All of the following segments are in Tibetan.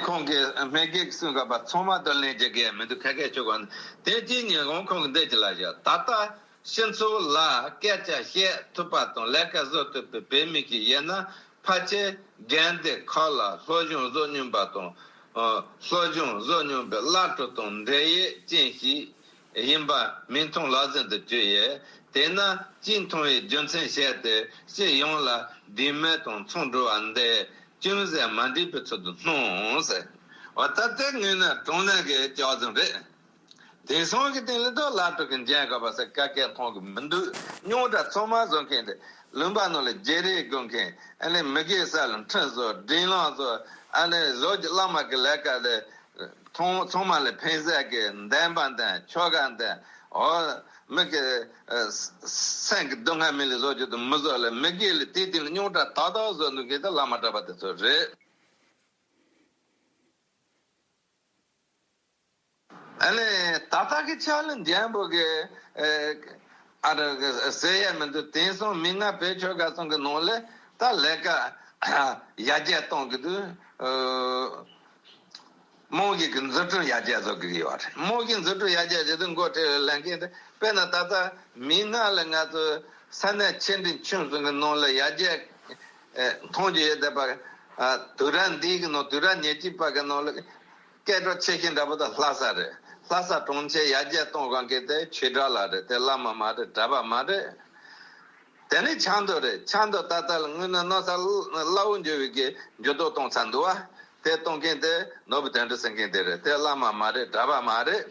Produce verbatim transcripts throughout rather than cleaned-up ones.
ཁོང་གིས་སྨན་རྒན་གྱིས་གསུངས་པ་ཚང་མ་དུ་ལེན་བྱེད་དགོས་མི་འདུག་ཁ་སྐད་ཆོག་གོ་ནི་དེ་གཅིག་ཉིན་གོང་ཁོང་གིས་འདི་ཅི་ལ་བཞག་ད་ལྟ་སྤྱི་ཚོགས་ལ་སྐད་ཆ་བཤད་ཐུབ་པ་དང་ལས་ཀ་བཟོ་ཐུབ་པའི་བོད་མི་ཞིག་ཡིན་ན་ཕལ་ཆེར་དགོན་སྡེ་ཁག་ལ་སློབ་སྦྱོང་བཟོ་མྱོང་པ་དང་སློབ་སྦྱོང་བཟོ་མྱོང་པའི་བླ་སྤྲུལ་དང་འབྲེལ་ཡོད་ཅན་ཞིག་ཡིན་པ་མིག་མཐོང་ལག་ཟིན་དུ་གྱུར་ཡོད། དེས་ན་སྤྱི་མཐོང་བའི་རྒྱུ་མཚན་བཤད་དེ་སྤྱི་ཡོངས་ལ་བདེ་མོ་དང་མཚུངས་འགྲོ་བ་འདི་ཅུང་ཟད་མ་འགྲིག་པའི་ཚུལ་དུ་སྣང་ཟེར། འོ་ད་ལྟའི་ངོས་ནས་དྲང་གནས་ཀྱི་སྐྱག་རྫུན་རེད། དེང་སང་གི་སྟེང་ལ་ད་བླ་སྤྲུལ་གྱི་འཇོན་དགོས་པ་ཟེར་བཀའ་སྐད་མཐོང་གི་མི་འདུག་རྙོག་དྲ་ཚང་མ་བཟོ་མཁན་དེ་ལུང་པ་ནང་ལ་བརྗེ་རེས་དགོས་མཁན་ཨ་ནི་མི་དགེ་བསགས་ལ་འཕྲིན་བཟོ་འབྲིང་ལམ་བཟོ་ཨ་ནི་བཟོ་རྒྱུ་བླ་མ་གི་ལས་ཀ་ལས། ཚང་ཚང་མ་ལ་ཕན་ཟེར་གི་འདོན་པ་འདོན་ཆོ་ག་འདོན། འོ་མི་གི་སེམས་ཀྱི་སྡུག་བསྔལ་མི་ལ་བཟོ་རྒྱུ་དང་མི་བཟོ་ལ་མི་དགེ་ལ་དེ་དེ་ལ་རྙོག་དྲ་ཏག་ཏག་བཟོ་འདུག་གི་ད་བླ་མ་གྲྭ་པ་དེ་ཚོ་རེད། ཨ་ནི་ད་ལྟ་གི་ཆ་ལ་འཇམ་པོ་གི་ཨ་ར་ཟེར་ཡ་མི་འདུག་དེང་སང་མི་ང་བོད་ཆོལ་ཁ་གསུམ་གི་ནང་ལ་ད་ལས་ཀ་ཡར་རྒྱས་གཏོང་གི་འདུག་དམངས་ཀྱི་གི་འཛུགས་སྐྲུན་ཡར་རྒྱས་བཟོ་དགོས་ཀྱི་ཡོད་རེད། དམངས་ཀྱི་འཛུགས་སྐྲུན་ཡར་རྒྱས་བྱེད་དུས་འགོ་ཁྲིད་ལས་འགན་དེ་དཔེར་ན་ད་ལྟ་མིག་སྔར་ལ་ང་ཚོ་ས་གནས་ཆེ་འབྲིང་ཆུང་གསུམ་གྱི་ནང་ལ་ཡར་རྒྱས་མཐོང་རྒྱུ་ཡོད་བསྡད་པ། དུས་རབས་འདིའི་གི་ནང་དུས་རབས་ཉེར་གཅིག་པ་གི་ནང་ལ་སྐད་གྲགས་ཆེ་ཤོས་འདྲ་པོ་ད་ལྷ་ས་རེད། ལྷ་ས་གྲོང་ཁྱེར་ཡར་རྒྱས་གཏོང་གང་གི་དེ་ཆོས་གྲྭ་ལ་རེད། དེ་བླ་མ་མ་རེད། གྲྭ་པ་མ་རེད། དེ་ནས་ཆབ་མདོ་རེད། ཆབ་མདོ་ད་ལྟ་ལ་དངོས་གནས་གནམ་ས་བླ་འོག་འགྱུར་བའི་གི་འགྱུར་ལྡོག་གཏོང་ཚར་འདུག་བ། དེ་གཏོང་མཁན་དེ་ནོར་བུ་དོན་གྲུབ་ཟེར་མཁན་དེ་རེད། དེ་བླ་མ་མ་རེད། གྲྭ་པ་མ་རེད།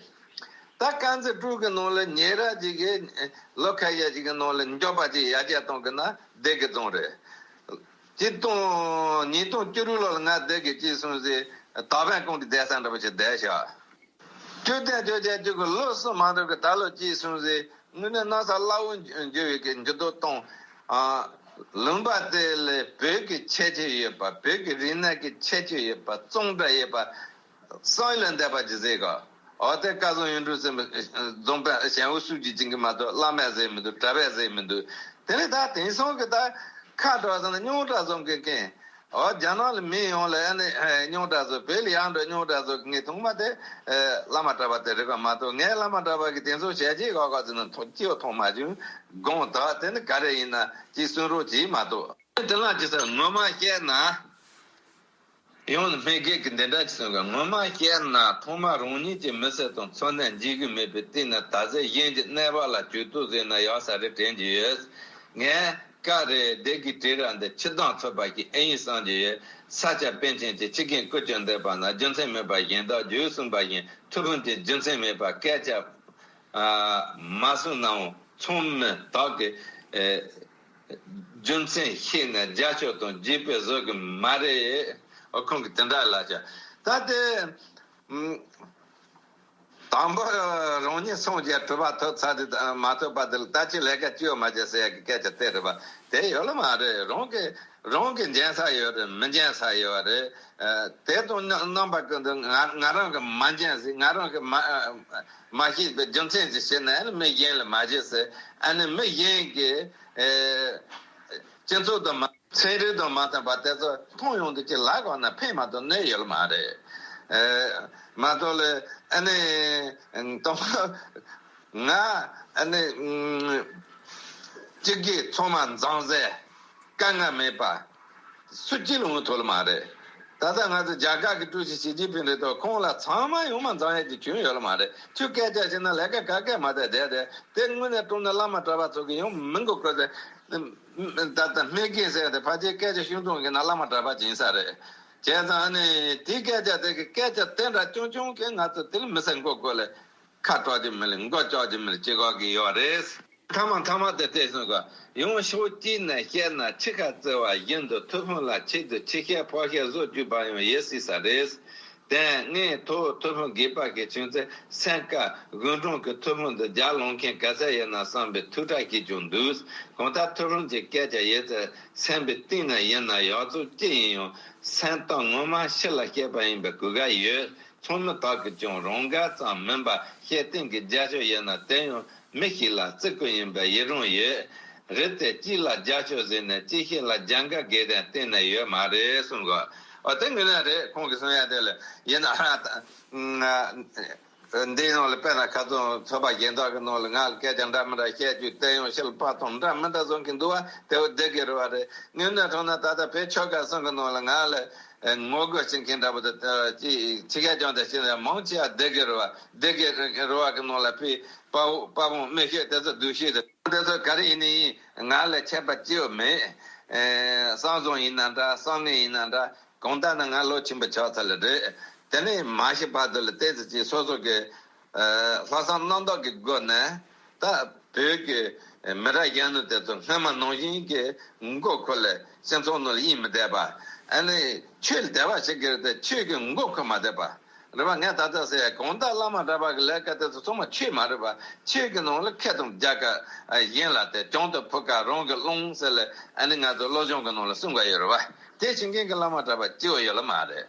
ད་དཀར་མཛེས་ཕྲུག་གི་ནང་ལ་ཉེ་རབས་ཅིག་གི་ལོ་ཁ་ཤས་ཅིག་གི་ནང་ལ་མགྱོགས་པ་ཅིག་ཡར་རྒྱས་གཏོང་གི་ན་བསྡད་གི་རྫོང་རེད། ཆིག་སྟོང་ཉིས་སྟོང་བཅུ་དྲུག་ལོ་ལ་ང་བསྡད་གི་ཅིག་སོང་ཟིག་དག་པན་ཀོང་གི་བསྡད་ས་འདྲ་པོ་ཅིག་བསྡད་ཤག་བཅུ་བདུན་བཅོ་བརྒྱད་བཅུ་དགུ་ལོ་གསུམ་མ་འགྲོ་གི་ད་ལོ་གཅིག་སོང་ཟིག་དངོས་གནས་གནམ་ས་བླ་འོག་འགྱུར་བའི་གི་འགྱུར་ལྡོག་གཏོང་། ཨ། ལུང་པ་དེ་ལ་བོད་ཀྱི་ཁྱད་ཆོས་ཡོད་པ། བོད་ཀྱི་རིག་གནས་ཀྱི་ཁྱད་ཆོས་ཡོད་པ། གཙང་སྦྲ་ཡོད་པ། བསམ་ཡུལ་ལས་འདས་པ་ཅིག་ཟེར་ག་འོ་དེ་སྐལ་བཟང་གཡུ་སྒྲོན་ཟེར་མི་རྫོང་དཔོན་ཞལ་འོ་སུ་ཅིག་བྱིན་གི་མ་གཏོགས་བླ་མས་ཟེར་མི་འདུག་གྲྭ་པས་ཟེར་མི་འདུག་དེ་ནས་ད་དེང་སང་གི་ད་ཁ་གྲག་ཟེར་ན་རྙོག་དྲ་བཟོ་མཁན་མཁན། འོ་རྒྱ་ནག་ལ་མི་ཡོང་ལ་ཨ་ནི་རྙོག་དྲ་བཟོ། བོད་ལ་ཡང་འགྲོ་རྙོག་དྲ་བཟོ་ངས་མཐོང་མ་དེ་བླ་མ་གྲྭ་པ་དེ་རེད་པ་མ་གཏོགས། ངས་བླ་མ་གྲྭ་པ་གི་དེ་ཚོ་བྱས་རྗེས་ག་ག་ཟེར་ན་ཐོག་སྐྱེ་བ་མཐོང་མ་བྱུང་། དགོངས་དག་དེ་ནི་ག་རེ་ཡིན་ན་ཅིག་གསུང་རོགས་གྱིས་མ་གཏོགས། དེ་ལ་ཅི་ཟེར་ངོ་མ་བཤད་ན། ཡང་ན་སྨན་རྒན་གྱིས་འདི་འདྲ་ཅིག་གསུངས་ག་ངོ་མ་བཤད་ན་ཐོག་མ་རང་ཉིད་ཀྱི་མི་ཚེ་དང་འཚོ་གནས་འཇིག་གི་མེད་པའི་སྟེང་ན་ད་གཟོད་གཞན་གྱི་གནས་བབ་ལ་ཇུས་གཏོགས་ཟེར་ན་ཡག་ས་རེད་དྲན་གྱི་ཡོད། ངས་སྐབས་རེ་སྡེ་དགེ་བྲིས་ར་འདི་ཕྱི་དང་ཚོད་པ་ཞིག་ཨེ་ཡིན་བསམ་གྱི་ཡོད། ས་སྐྱ་པཎ་ཆེན་གྱི་ཁྱི་རྒན་ཀུ་ཅོ་འདེབས་པ་ན་རྒྱུ་མཚན་མེད་པ་གཞན་དག་རྒྱུ་གསུངས་པ་བཞིན་ཐུགས་ཕན་གྱི་རྒྱུ་མཚན་མེད་པ་སྐད་ཆ་མ་གསུངས་ནའང་ཚང་མས་བདག་གི་རྒྱུ་མཚན་ཤེས་ནས་རྒྱབ་སྐྱོར་དང་རྒྱུས་སྤེལ་བཟོ་གི་མ་རེད། ཨོ་ཁོང་གིས་དེ་འདྲ་ལབ་ཤག་ད་དེ་དང་པོ་རང་ཉིད་སངས་རྒྱས་གྲུབ་པ་ཐོབ་ཚར་དེ་མ་ཐོབ་པ་དེ་ལ་ད་ཅི་ལས་ཀ་ཅི་ཡོད་མ་བྱེད་ཟེར་ཡ་གི་སྐད་ཆ་དེ་རེད་པ། དེ་ཡོད་ལ་མ་རེད། རང་གི་རང་གི་འཇོན་ས་ཡོད་རེད། མི་འཇོན་ས་ཡོད་རེད། དེ་དང་རྣམ་པ་ཀུན་ཏུ་ང་ང་རང་གི་མ་འཇོན་ཟིག་ང་རང་གི་མ་མ་ཤེས་པའི་རྒྱུ་མཚན་ཅིག་བྱས་ནས་མི་གཞན་ལ་མ་བྱེད་ཟེར། ཨ་ནི་མི་གཞན་གྱི་སྤྱི་ཚོགས་དང་མ་ཚན་རིག་དང་མ་མཐུན་པ་དེ་ཚོ་མཐོང་ཡོང་དུས་ཀྱི་ལ་གོ་ན་ཕན་མ་གཏོགས་གནོད་ཡོད་མ་རེད། མ་གཏོགས་ལ་ཨ་ནི་དང་ང་ཨ་ནི་སྤྱི་སྒེར་ཚང་མ་མཛངས་ཟེར་དཀའ་ངལ་མེད་པ་སུ་གཅིག་ལ་འོང་ཐུབ་ལ་མ་རེད། ད་ལྟ་ང་ཚོ་རྒྱ་གར་གྱི་ཀྲུའུ་ཞི་ཞི་ཅིན་ཕིང་རེད་དོ། ཁོང་ལ་ཚང་མ་ཡོང་མ་མཛངས་ཡས་ཀྱི་རྒྱུ་ཡོད་ལ་མ་རེད། ཁྱོད་སྐད་ཆ་བཤད་ན་ལས་ཀ་ག་གེ་མ་བསྡད་བསྡད་དེ་དེ་དངོས་གནས་དྲང་གནས་བླ་མ་གྲྭ་པ་ཚོ་གི་ཡང་མི་མགོ་སྐོར་ཟེར། ད་ལྟ་སྨན་རྒན་ཟེར་དེ་ཕལ་ཆེར་སྐད་ཆ་ཤིང་ཏོག་གི་ན་བླ་མ་གྲྭ་པ་ཅིག་ཡིན་ས་རེད། བྱས་ཙང་ཨ་ནི་དེའི་སྐད་ཆ་དེ་གི་སྐད་ཆ་དེ་འདྲ་རྐྱང་རྐྱང་གིས་ང་ཚོ་དེ་ལ་མི་ཚེ་མགོ་སྐོར་ལས་ཁ་གྲག་རྒྱུ་མི་ལས་མགོ་ལྕོག་རྒྱུ་མི་ལས་ཅི་ག་གི་ཡོད་རེད། མཐའ་མ་མཐའ་མ་དེ་བལྟས་སོང་ག་ཡང་ཕྱོགས་གཅིག་ནས་བཤད་ན་འཆི་ཁ་བརྩི་བ་བཞིན་དུ་ཐུགས་ཕམ་ལ་ཆེད་དུ་འཆི་ཁའི་ཕོག་ཤ་བཟོ་བཅུག་པ་ཡང་ཡོད་སྲིད་ས་རེད། དེ་སྔའི་ཐོག་ཐུགས་ཕམ་རྒས་པ་གི་བྱུང་ཚེ་སེམས་དཀའ་དགུན་གྲང་གི་ཐུགས་ཕམ་འདི་རྒྱག་ལོང་མཁན་ག་ཚད་ཡོད་ན་བསམ་པའི་ཐུགས་ཁྲལ་སྐྱེས་ཀྱང་འདུག་གང་ལྟར་ཐུགས་ཕམ་གྱི་སྐད་ཆ་ཡོད་ཚད་སེམས་པའི་གཏིང་ན་ཡིན་ན་ཡག་ཚོད་ཅི་ཡིན་ཡང་སེམས་གཏམ་ངོ་མ་ཕྱི་ལ་བཤད་པ་ཡིན་པའི་གོ་སྐབས་ཡོད། ཚང་མ་དག་གིས་ཀྱང་རང་དགའ་ཙམ་མིན་པར་ཤེས་སྟེང་གི་རྒྱབ་སྐྱོར་ཡོད་ན་དེ་ཡང་མི་ཞིག་ལ་བརྩི་བཀུར་ཡིན་པའི་ཡི་རང་ཡོད། རེད་དེ་གཅིག་ལ་རྒྱབ་སྐྱོར་ཟེར་ནས་གཅིག་ཤོས་ལ་རྒྱབ་འགལ་དགོས་དོན་གཏན་ནས་ཡོད་མ་རེད་གསུངས་གོ། ཨ་དེ་ངོས་ནས་རེད། ཁོང་གིས་གསུང་ཡ་དེ་ལ་ཡིན་ན། འདིའི་ནང་ལ་དཔེར་ན་ཁ་སང་ཚོགས་པ་གཞན་དག་གི་ནང་ལ་ང་ལ་སྐད་ཆ་འདྲ་མི་འདྲ་བཤད་རྒྱུ་བལྟས་ཡོང་ཤེས་པ་དང་འདྲ་མི་འདྲ་བཟོ་མཁན་འདུག་བ། དེ་བ་བདེ་གི་རེད་བ། རེད། དངོས་གནས་དྲང་གནས་ད་ལྟ་བོད་ཆོལ་ཁ་གསུམ་གི་ནང་ལ་ང་ལ་ངོ་རྒོལ་བྱེད་མཁན་འདྲ་པོ་དང་ཅིག་ཕྱི་རྒྱལ་ལྗོངས་དང་ཕྱི་ནས་མང་ཆེ་བ་བདེ་གི་རེད་བ། བདེ་གི་རེད་བ་གི་ནང་ལ་ཕི་དཔའ་བོ་དཔའ་བོ་མི་ཤེས་དེ་ཚོ་སྡུག་ཤེས་དེ་དེ་ཚོ་ག་རེ་ཡིན་ནི་ཡིན། ང་ལ་ཁྱད་པར་ཅི་ཡང་མེད། བསམ་བཟང་ཡིན་ན་འདྲ། བསམ་ངན་ཡིན་ན་འདྲ། གང་ལྟར་ན་ང་ལོ་ཆེན་པོ་ཆགས་ཚར་ལེ་རེད། དེ་ནས་མ་ཤི་བར་དུ་ལ་ཏོག་ཙམ་ཅིག་སོ་སོ་གི་ལྷག་བསམ་རྣམ་དག་གི་སྒོ་ནས་ད་བོད་ཀྱི་མི་རབས་གཞོན་ནུ་དེ་ཚོ་སྔོན་མ་ནང་བཞིན་གྱི་མགོ་འཁོར་ལ་སྤྱི་ཚོགས་ནང་ལ་གཡེང་མི་བསྡད་པ། ཨ་ནི་ཆོས་ལ་དད་པ་བྱེད་ཀྱི་རེད་དེ་ཆོས་ཀྱི་མགོ་འཁོར་མ་བསྡད་པ་རེད་པ། ངས་ད་ལྟ་ཟེར་ཡ་གང་ལྟར་བླ་མ་གྲྭ་པ་གི་ལས་ཀ་དེ་ཚོ་ཚང་མ་ཆོས་མ་རེད་པ། ཆོས་ཀྱི་ནང་ལ་ཁེ་དང་རྒྱལ་ཁ་གཞན་ལ་དེ་གྱོང་དང་ཕུ་ཁ་རང་གི་སློང་ཟེར་ལ་ཨ་ནི་ང་ཚོ་སློབ་སྦྱོང་གི་ནང་ལ་གསུང་ག་ཡོད་རེད་པ། དེ་བྱེད་མཁན་གྱི་བླ་མ་གྲྭ་པ་སྐྱིད་པོ་ཡོད་ལ་མ་རེད།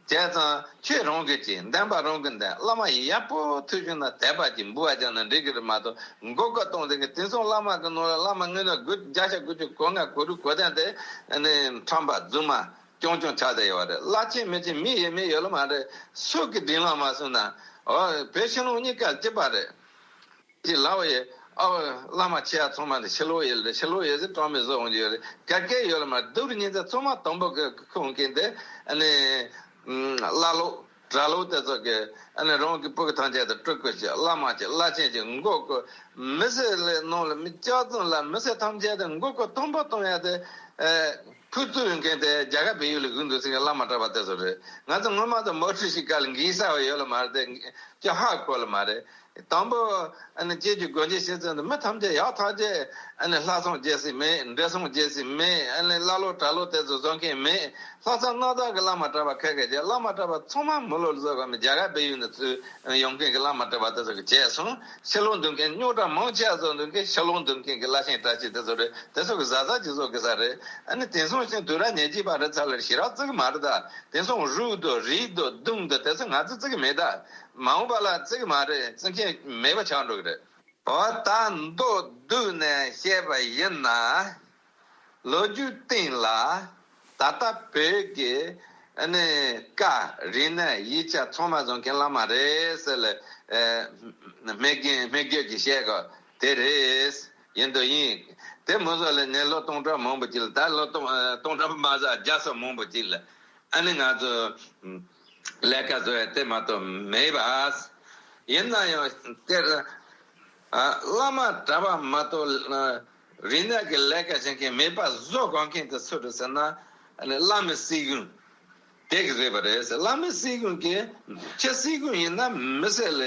བྱས་ཙང་ཆོས་རང་གིས་བྱེད། འདོན་པ་རང་གིས་འདོན། བླ་མ་ཡག་པོ་ཐུག་བྱུང་ན་དད་པ་གྱིས་འབུལ་བ་རྒྱག་ན་འགྲིག་གི་རེད་མ་གཏོགས་མགོ་སྐོར་གཏོང་དེ་གི་དེང་སང་བླ་མ་གི་ནང་ལ་བླ་མ་དངོས་གནས་དགུ་བརྒྱ་ཆ་དགུ་བཅུ་གོ་ལྔ་གོ་དྲུག་གོ་བདུན་དེ་ཨ་ནི་ཁྲམ་པ་རྫུན་མ་རྐྱང་རྐྱང་ཆགས་བསྡད་ཡོད་རེད། བླ་ཆེན་མི་ཆེན་མི་ཡོད་མེད་ཡོད་ལ་མ་རེད། སུ་གི་དྲིན་ལ་མ་སོང་ན། ཨོ་བོད་ཕྱི་ནང་གཉིས་ཀ་གཅིག་པ་རེད། ཅིག་ལབ་ཡོད། ཨོ་བླ་མ་ཆེ་ཡ་ཚང་མ་ནི་ཕྱི་ལོགས་ཡོད་རེད། ཕྱི་ལོགས་ཡོད་ཟེར་གྲངས་མེད་བཟོ་འོང་གི་ཡོད་རེད། ག་གེ་ཡོད་ལ་མ་རེད། སྡུག་རུ་ཉིན་མཚན་ཚང་མ་དང་པོ་གི་ཁོང་མཁན་དེ་ཨ་ནི་བླ་ལོག་གྲྭ་ལོག་དེ་ཚོ་གི་ཨ་ནི་རང་གི་སྤུ་གུ་ཐམས་ཅད་དུ་སྤྲུལ་སྐུ་བྱེད། བླ་མ་བྱེད། བླ་ཆེན་བྱེད། མགོ་སྐོར། མི་སེར་ལས་ནང་ལ་མི་སྐྱག་རྫུན་ལ་མི་སེར་ཐམས་ཅད་དུ་མགོ་སྐོར་དང་པོ་གཏོང་ཡ་དེ་ཨ་ཕུ་ཚུགས་མཁན་དེ་རྒྱ་གར་བལ་ཡུལ་ལ་བཞུགས་འདུག་ཟེར་མཁན་བླ་མ་གྲྭ་པ་དེ་ཚོ་རེད། ང་ཚོ་སྔོན་མ་དང་མོ་ཊ་ཞིག་ག་ལ་འགྱིག་ཟ་བ་ཡོད་ལ་མ་རེད་དེ་ཅི་ཧ་གོ་ལ་མ་རེད། དང་པོ་ཨ་ནི་སྐྱེས་རྒྱུ་སྒོ་འབྱེད་བྱེད་ཚུལ་འདི་མི་ཐམས་ཅད་ཡག་ཐག་ཆོད། ཨ་ནི་ལྷ་སྲུང་རྒྱལ་སྲིད་མེད། འདྲེ་སྲུང་རྒྱལ་སྲིད་མེད། ཨ་ནི་བླ་ལོག་གྲྭ་ལོག་དེ་ཚོ་བཟོ་མཁན་མེད། ལྷག་བསམ་རྣམ་དག་གི་བླ་མ་གྲྭ་པ་ཁ་ཁ་བྱས། བླ་མ་གྲྭ་པ་ཚང་མ་མི་ལོ་བཟོ་ག་མི་རྒྱ་གར་བལ་ཡུལ་ནས་ཚུར་ཡོང་མཁན་གྱི་བླ་མ་གྲྭ་པ་དེ་ཚོ་གི་བྱས་སོང་། ཕྱི་ལོགས་འདུག་མཁན་རྙོག་དྲ་མང་ཆེ་བ་ཚོ་འདུག་མཁན་ཕྱི་ལོགས་འདུག་མཁན་གྱི་བླ་ཆེན་བཀྲ་ཤིས་དེ་ཚོ་རེད། དེ་ཚོ་གི་བཟའ་ཚང་གཅིག་བཟོ་གི་ས་རེད། ཨ་ནི་དེང་སང་ཞིག་དུས་རབས་ཉེར་གཅིག་པ་རེད་ཚར་ལ་ཞེ་དྲག་བརྩི་གི་མ་རེད་ད། དེང་སང་རུག་དང་རིག་དང་གདུང་དང་དེ་ཚོ་ང་ཚོ་བརྩི་གི་མེད་ད། མ་འོངས་པ་ལ་བརྩི་གི་མ་རེད། བརྩི་མཁན་མེད་པ་ཆགས་འགྲོ་གི་རེད། འོ་ད་མདོར་བསྡུས་ནས་བཤད་པ་ཡིན་ན། ལོ་རྒྱུས་སྟེང་ལ་ད་ལྟ་བོད་ཀྱི་ཨ་ནི་བཀའ་རིག་གནས་ཡིག་ཆ་ཚང་མ་བཟོ་མཁན་བླ་མ་རེད་ཟེར་ལ་སྨད་རྒྱན་སྨད་རྒྱན་གྱིས་བཤད་གོ་དེ་རེད། ཡིན་དུ་ཡིན། དེ་མོ་ཟོ་ལ་ནས་ལོ་སྟོང་ཕྲག་མང་པོ་ཅིག་ལ་ད་ལོ་སྟོང་སྟོང་ཕྲག་མ་ཟ་བརྒྱ་སོ་མང་པོ་ཅིག་ལ་ཨ་ནི་ང་ཚོ་ལས་ཀ་བཟོ་ཡ་དེ་མ་གཏོགས་མེད་པ། ཡིན་ན་ཡང་དེར་བླ་མ་གྲྭ་པ་མ་གཏོགས་རིག་གནས་ཀྱི་ལས་ཀ་བྱེད་མཁན་མེད་པ་བཟོ་དགོས་མཁན་དེ་སུ་རེད་ཟེར་ན་ཨ་ནི་བླ་མའི་སྲིད་གཞུང་དེ་གི་རེད་པ་རེད་ཟེར། བླ་མའི་སྲིད་གཞུང་གི་ཁྱེད་སྲིད་གཞུང་ཡིན་ན་མི་སེར་ལ་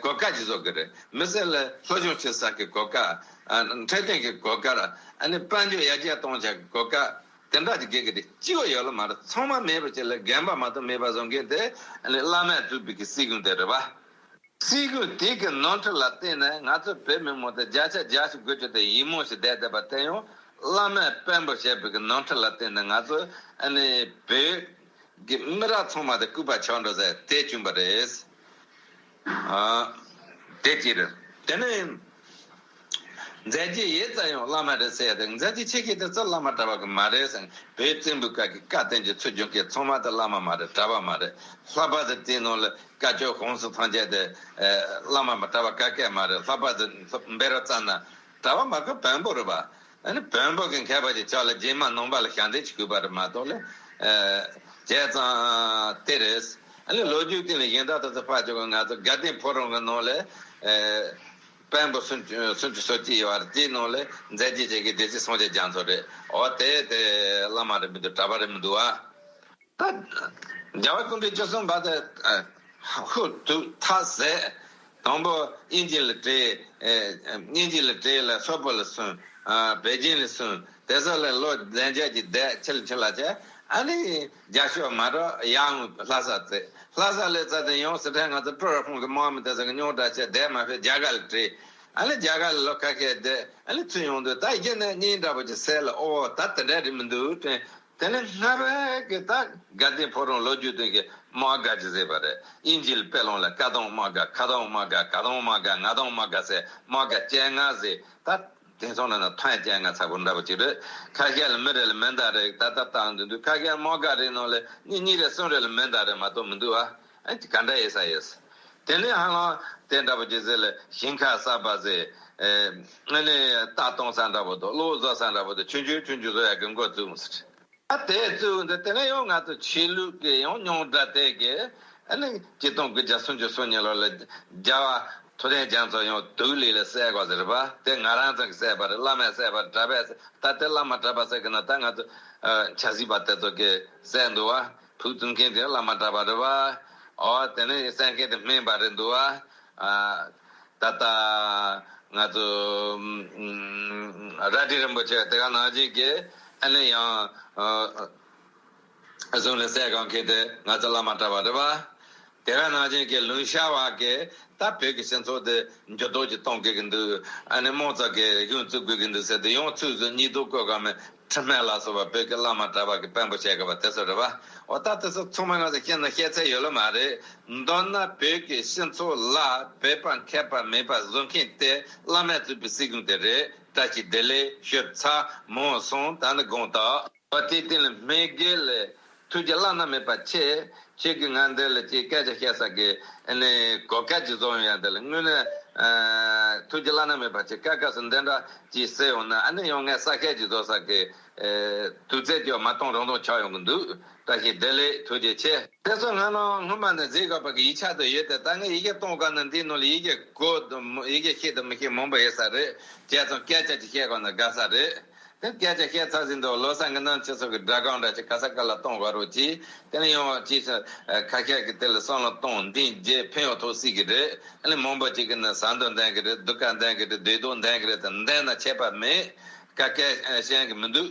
གོ་སྐབས་ཅིག་བཟོ་གི་རེད། མི་སེར་ལ་སློབ་སྦྱོང་བྱེད་ས་གི་གོ་སྐབས། འཕྲོད་བསྟེན་གི་གོ་སྐབས། ཨ་ནི་དཔལ་འབྱོར་ཡར་རྒྱས་གཏོང་བྱ་གི་གོ་སྐབས། དེ་འདྲ་ཅིག་དགོས་ཀྱི་རེད། གཅིག་པོ་ཡོད་ལ་མ་རེད། ཚང་མ་མེད་པ་ཅིག་ལ་རྒན་པ་མ་གཏོགས་མེད་པ་བཟོ་མཁན་དེ་ཨ་ནི་བླ་མས་བཙུགས་པའི་གི་སྲིད་གཞུང་དེ་རེད་པ། སྲིད་གཞུང་དེ་གི་ནོར་འཁྲུལ་ལ་བརྟེན་ནས་ང་ཚོ་བོད་མི་མང་དེ་བརྒྱ་ཆ་བརྒྱ་ཞིག་དགུ་བཅུ་དེ་ཡིད་སྨོན་ཞིག་བསྡད་བསྡད་པ་དེ་ཡང་བླ་མས་དཔོན་པོ་བྱས་པའི་གི་ནོར་འཁྲུལ་ལ་བརྟེན་ནས་ང་ཚོ་ཨ་ནི་བོད་ཀྱི་མི་རབས་ཚང་མ་དེ་ལྐུགས་པ་ཆགས་འགྲོ་ཟེར་དེ་བྱུང་བ་རེད། ཨ། དེ་གཅིག་རེད། དེ་ནས་མཛད་རྗེས་ཡོད་ཙམ་ཡང་བླ་མ་རེད་ཟེར་ཡ་དེ། མཛད་རྗེས་ཆེ་གེ་དེ་ཚོ་བླ་མ་གྲྭ་པ་གི་མ་རེད་ཟེར། བོད་བཙན་པོའི་སྐབས་ཀྱི་བཀའ་བསྟན་འགྱུར་ཚུར་སྦྱོང་མཁན་ཚང་མ་དེ་བླ་མ་མ་རེད། གྲྭ་པ་མ་རེད། ལྷག་པར་དུ་དེའི་ནང་ལ་བཀའ་ཆོས་གོང་གསུམ་ཐམས་ཅད་དེ་བླ་མ་མ་གྲྭ་པ་ག་གེ་མ་རེད། ལྷག་པར་དུ་འབད་རོགས་བཙལ་ན་གྲྭ་པ་མ་གི་བོན་པོ་རེད་པ། ཨ་ནི་བོན་པོ་གི་མཁས་པ་ཅིག་ཆགས་ལ་རྗེས་མ་ནང་པ་ལ་ཞབས་འདེགས་ཅིག་དགོས་པ་རེད་མ་གཏོགས་ལ། བྱས་ཙང་དེ་རེད། ཨ་ནི་ལོ་རྒྱུས་སྟེང་ལ་གཞན་དག་དེ་ཚོ་ཕར་ཅོག་ང་ཚོ་དགའ་ལྡན་ཕོ་བྲང་གི་ནང་ལ་དཔོན་པོ་སུམ་ཅུ་སུམ་ཅུ་སོ་གཅིག་ཡོད་རེད། དེའི་ནང་ལ་མཛད་རྗེས་ཅན་གྱི་སྡེ་སྲིད་སངས་རྒྱས་རྒྱ་མཚོ་རེད། འོ་དེ་དེ་བླ་མ་རེད་མི་འདུག་གྲྭ་པ་རེད་མི་འདུག་ཨ། ད་རྒྱལ་བ་ཀུན་འདུས་བཅུ་གསུམ་པ་དེ་ཧུ་ཐུག་ཐ་ཟེ། དང་པོ་དབྱིན་ཇི་ལ་བྲིས། ཨེ། དབྱིན་ཇི་ལ་བྲིས་ལ་སོག་པོ་ལ་སོང་། ཨ། པེ་ཅིན་ལ་སོང་། དེ་ཚོ་ལ་ལོ་བདུན་བརྒྱད་ཀྱི་བསྡད་ཕྱི་ལ་ཕྱི་ལ་བྱས། ཨ་ནི་རྒྱ་ཤོག་མ་གཏོགས་ཡར་ལྷ་ས་བཙལ། ལྷ་ས་ལ་བཙལ་ཏེ་ཡང་སི་ཁྲོན་ང་ཚོ་ཀྲོའུ་རེན་ཧྥུང་གི་དམག་མི་དེ་ཚོ་གི་རྙོག་དྲ་བྱས་བསྡད་མ་ཕེབས། རྒྱ་གར་ལ་བྲིས། ཨ་ནི་རྒྱ་གར་ལ་ལོ་ཁ་ཤས་བསྡད། ཨ་ནི་ཚུར་ཡོང་དུས་ད་གཞི་ནས་གཉེན་འདྲ་པོ་ཅིག་སད་ལ། ཨོ་ད་དེ་འདྲ་རེད་མི་འདུག་དྲན། དེ་ནས་སྔ་བས་ཀྱི་ད་དགའ་ལྡན་ཕོ་བྲང་ལོ་རྒྱུས་སྟེང་གི་དམག་སྒར་ཅིག་བཟོས་པ་རེད། དབྱིན་ཇི་ལ་དཔེ་ལོངས་ལ་ཀ་དོང་དམག་སྒར། ཁ་དོང་དམག་སྒར། ག་དོང་དམག་སྒར། ང་དོང་དམག་སྒར་ཟེར་དམག་སྒར་བཅོ་ལྔ་བཟོས། ད་ དེང་སང་ན་ན་ཐོན་ཅན་ང་ཚ་པོ་འདྲ་པོ་ཅིག་རེད། ཁ་ཤས་ལ་མི་རེ་ལ་མི་འདྲ་རེ་ད་ལྟ་བཏང་འདུག་འདུག་ཁ་ཤས་མོ་ག་རེ་ནང་ལ་གཉིས་གཉིས་རེ་གསུམ་རེ་ལ་མི་འདྲ་རེ་མ་གཏོགས་མི་འདུག་ཨ། ཨ་ཅི་ག་འདྲ་ཡེ་ས་ཡེ་ས། དེ་ནས་ཧ་ལམ་དེ་འདྲ་པོ་ཅིག་ཟེར་ལ་ཞིང་ཁ་གསར་པ་ཟེར། ཨ་ནི་རྟ་གཏོང་ས་འདྲ་པོ་དང་གློག་བཟོ་ས་འདྲ་པོ་དང་ཆུང་ཆུང་ཆུང་ཆུང་བཟོ་ཡག་གི་འགོ་བཙུགས་མ་ཟེར། ཨ་དེ་བཙུགས་འདི་དེ་ནས་ཡང་ང་ཚོ་ཆོས་ལུགས་ཀྱི་ཡང་རྙོག་དྲ་དེ་གི་ཨ་ནི་ཆིག་སྟོང་དགུ་བརྒྱ་སུམ་ཅུ་སོ་གཉིས་ལོ་ལ་རྒྱལ་བ་ཐུབ་བསྟན་རྒྱ་མཚོ་ཡང་དུག་ལས་ལ་བསད་དགོས་ཟེར་བ་དེ་ང་རང་ཚོ་གི་བསད་པ་རེད། བླ་མས་བསད་པ་རེད། གྲྭ་པས་བསད། ད་དེ་བླ་མ་གྲྭ་པ་བསད་གི་ན་ད་ང་ཚོ་ཆབ་སྲིད་པ་དེ་ཚོ་གི་བསད་འདུག་བ། ཕུགས་བཙུན་མཁན་དེ་བླ་མ་གྲྭ་པ་རེད་བ། ཨོ་དེ་ནས་བསད་མཁན་དེ་སྨན་པ་རེད་འདུག་བ། ད་ལྟ་ང་ཚོ་རལ་གྲི་རིན་པོ་ཆེ་དེ་ག་ནང་བཞིན་གྱི་ཨ་ནི་ཡང་བཟུང་ལ་བསད་གང་མཁན་དེ་ང་ཚོ་བླ་མ་གྲྭ་པ་རེད་བ། དེ་ག་ནང་བཞིན་གྱི་ལུང་ཤར་བ་གི་ད་བོད་ཀྱི་སྤྱི་ཚོགས་དེ་འགྱུར་ལྡོག་ཅིག་གཏོང་དགོས་ཀྱི་འདུག་ཨ་ནི་དམངས་གཙོ་གི་གཞུང་བཙུགས་དགོས་ཀྱི་འདུག་ཟེར་ཏེ་ཡང་ཚུགས་སུ་གཉིས་ཐོག་བཀོད་ག་མེད། ཁྲི་སྨན་ལ་སོགས་པ་བོད་ཀྱི་བླ་མ་གྲྭ་པ་གི་དཔོན་པོ་བྱས་དགོས་པ་དེ་ཚོ་རེད་བ། འོ་ད་དེ་ཚོ་ཚང་མ་ང་ཚོ་བཤད་ན་བཤད་ཚད་ཡོད་ལ་མ་རེད། མདོར་ན་བོད་ཀྱི་སྤྱི་ཚོགས་ལ་བོད་པ་མཁས་པ་མེད་པ་བཟོ་མཁན་དེ་བླ་མས་བཙུགས་པའི་སྲིད་གཞུང་དེ་རེད། བཀྲ་ཤིས་བདེ་ལེགས་ཞུ་ཚར་མང་སོང་ད་ནི་དགོངས་དག་འོ་དེའི་སྟེང་ལ་སྨན་དགེ་ལས་ཐུགས་རྗེ་བླ་ན་མེད་པ་ཆེ། ཁྱེད་ཀྱིས་ང་འདི་ལ་ཅིག་སྐད་ཆ་བཤད་ས་གི་ཨ་ནི་གོ་སྐབས་ཅིག་བཟོ་ཡོང་ཡ་འདི་ལ་དངོས་གནས་ཐུགས་རྗེ་བླ་ན་མེད་པ་ཆེ། སྐབས་སྐབས་སུ་འདི་འདྲ་ཅིག་ཟེར་ཡོང་ན་ཨ་ནི་ཡང་ངས་ས་ཁད་ཅིག་བཟོ་ས་གི་དུས་ཚོད་ཀྱང་མ་གཏོང་རང་གཏོང་ཆགས་ཡོང་གི་འདུག་བཀྲ་ཤིས་བདེ་ལེགས་ཐུགས་རྗེ་ཆེ། དེ་ཚོ་ང་རང་སྔོན་མ་ནས་གཟིགས་དགོས་པ་གི་ཡིག་ཆ་དུ་ཡོད་དེ་ད་ངས་ཡི་གེ་གཏོང་དགོས་ན་འདིའི་ནང་ལ་ཡི་གེ་གོ་ཡི་གེ་ཤེས་དང་མི་ཤེས་མང་པོ་ཡོད་ས་རེད། བྱས་ཙང་སྐད་ཆ་ཅིག་བཤད་དགོས་ན་དགའ་ས་རེད། དེ་སྐད་ཆ་བཤད་ཚར་ཟིན་དུས་ལོ་གསར་གྱི་ནང་ཁྱེད་ཚོ་གི་སྒྲ་སྒང་འདྲ་ཅིག་ག་ས་ག་ལ་གཏོང་དགོས་རོགས་གྱིས། དེ་ནས་ཡང་ཅིག་ཁ་ཤས་ཀྱི་དེ་ལ་བསམ་བློ་གཏོང་འདི་རྗེས་ཕན་ཡོད་ཐོག་སྲིད་ཀྱི་རེད། ཨ་ནི་མང་པོ་ཅིག་གི་ནི་ཟ་འདོད་ལྡན་གྱི་རེད། སྡུག་ག་ལྡན་གྱི་རེད། བདེ་སྡུག་ལྡན་གྱི་རེད་དེ་ལྡན་ན་ཁྱད་པར་མེད། ག་སྐད་བཤད་གི་མི་འདུག